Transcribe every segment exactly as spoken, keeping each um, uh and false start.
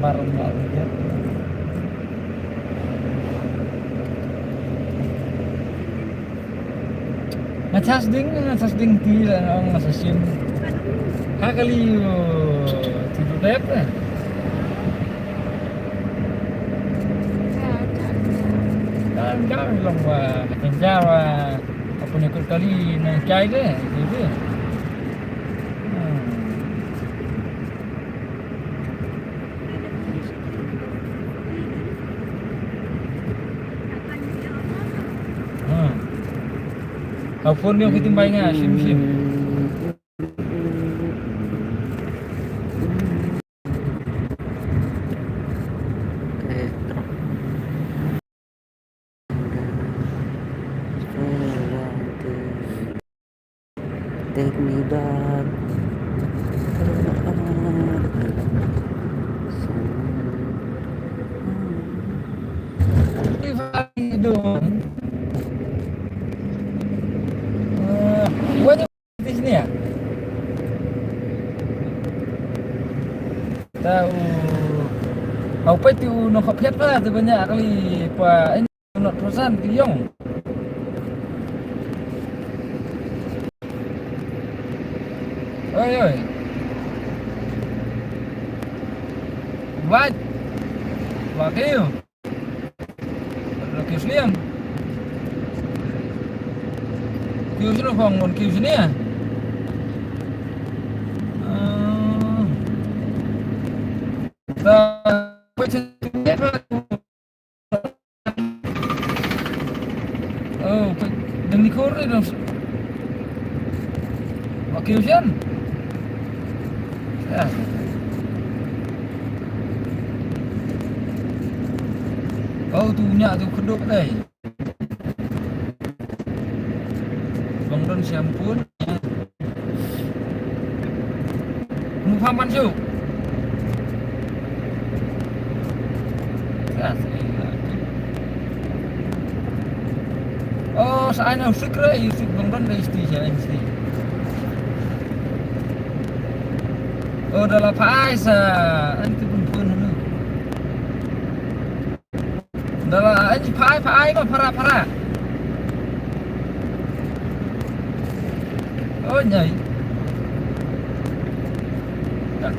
Nga charge ding, nga charge ding ti la nga sa shim. Ha kali, oh, ti tu dep eh. Kan kan long wa kan jawa. Apa ni kut kali na kai de, gitu. Hmm. Ha. Au phone ni kita mai nga sim sim. Take me back. What is this near? Tau. Au peit tu no khop het pa tu banyak kali pa. Not percent ti yong. Oi oi. Wat. Wat kêu. Wat kêu sliang. Kêu sini phong mon kêu sini ya. Ah. Ta. Oh, dang ni khor ni dang. Wa kiew shen. Ah. Oh, tu nya tu khuduk dai. Long don siam pun. Mu phaman shu. Oh, sa ai na usik re, usik bang ban re isti sa isti. Oh, da la phai sa. An tu pun pun hanu. Dah lah, ini phai, phai, mah, phara, phara. Oh, nyai. Dah.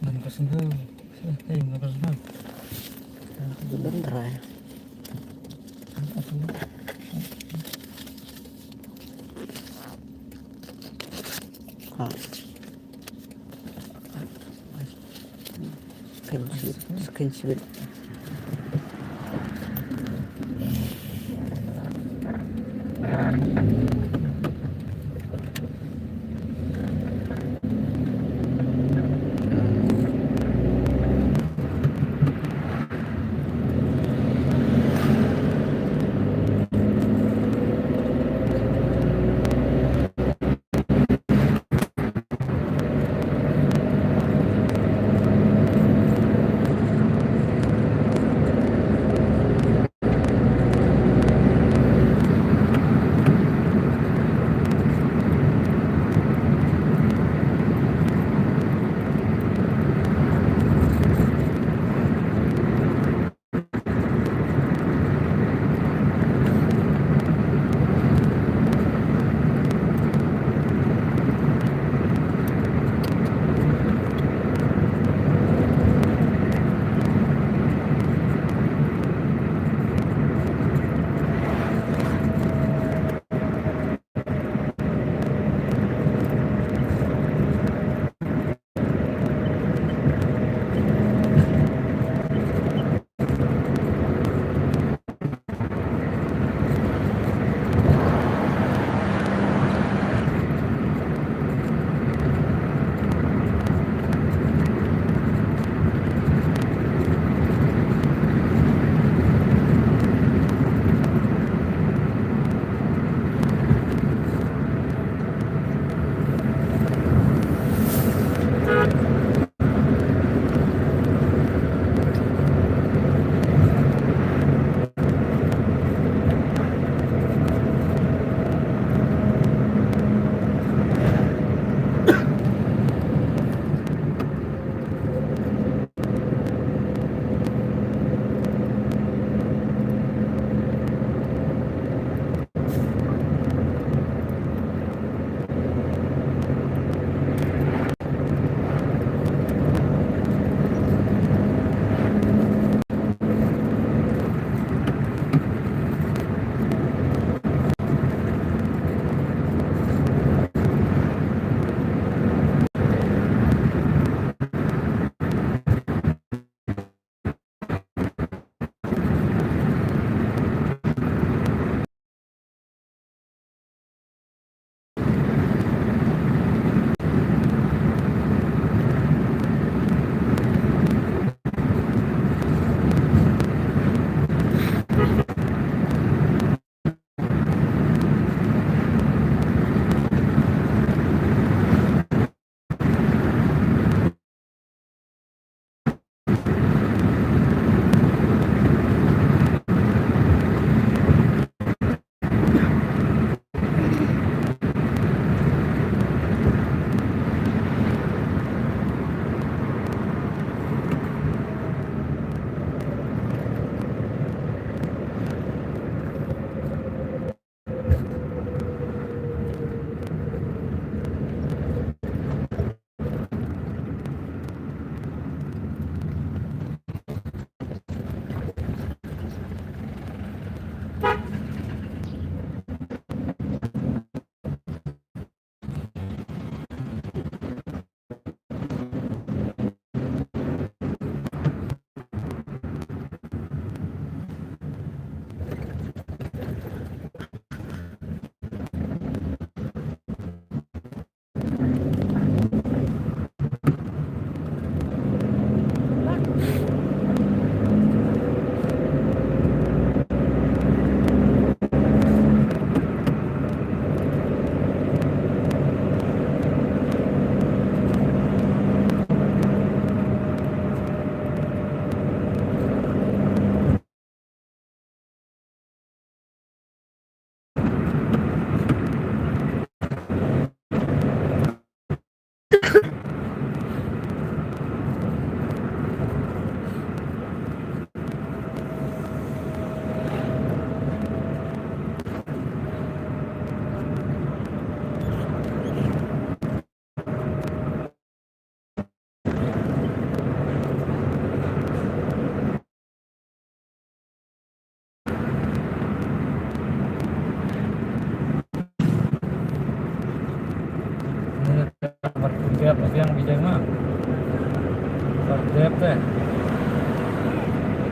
Nan ka sngewbha. Eh, nan ka sngewbha. Nan ka sngewbha. Ha. Kan sibit, kan sibit. Biang, biang, biang, ma. Biang, biang.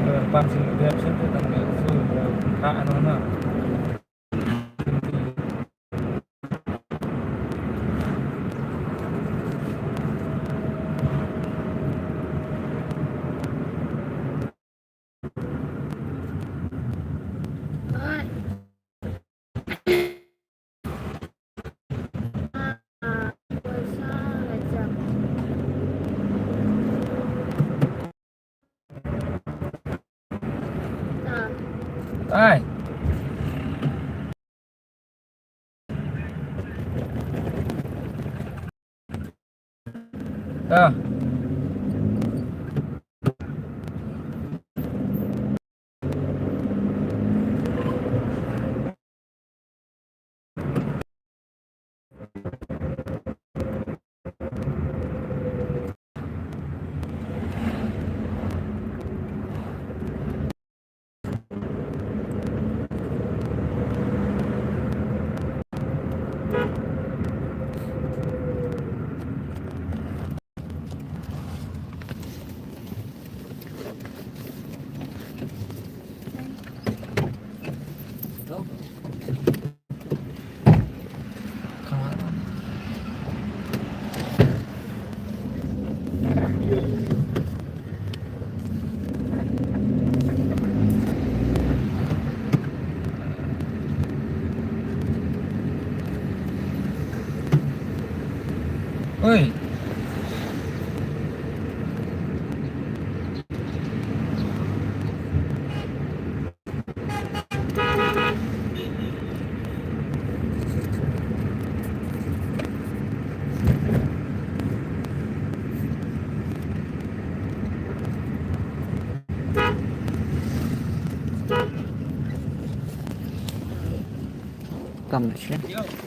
Biang, biang, biang, biang, biang. Ai. Ta. Oi. Kam na siya.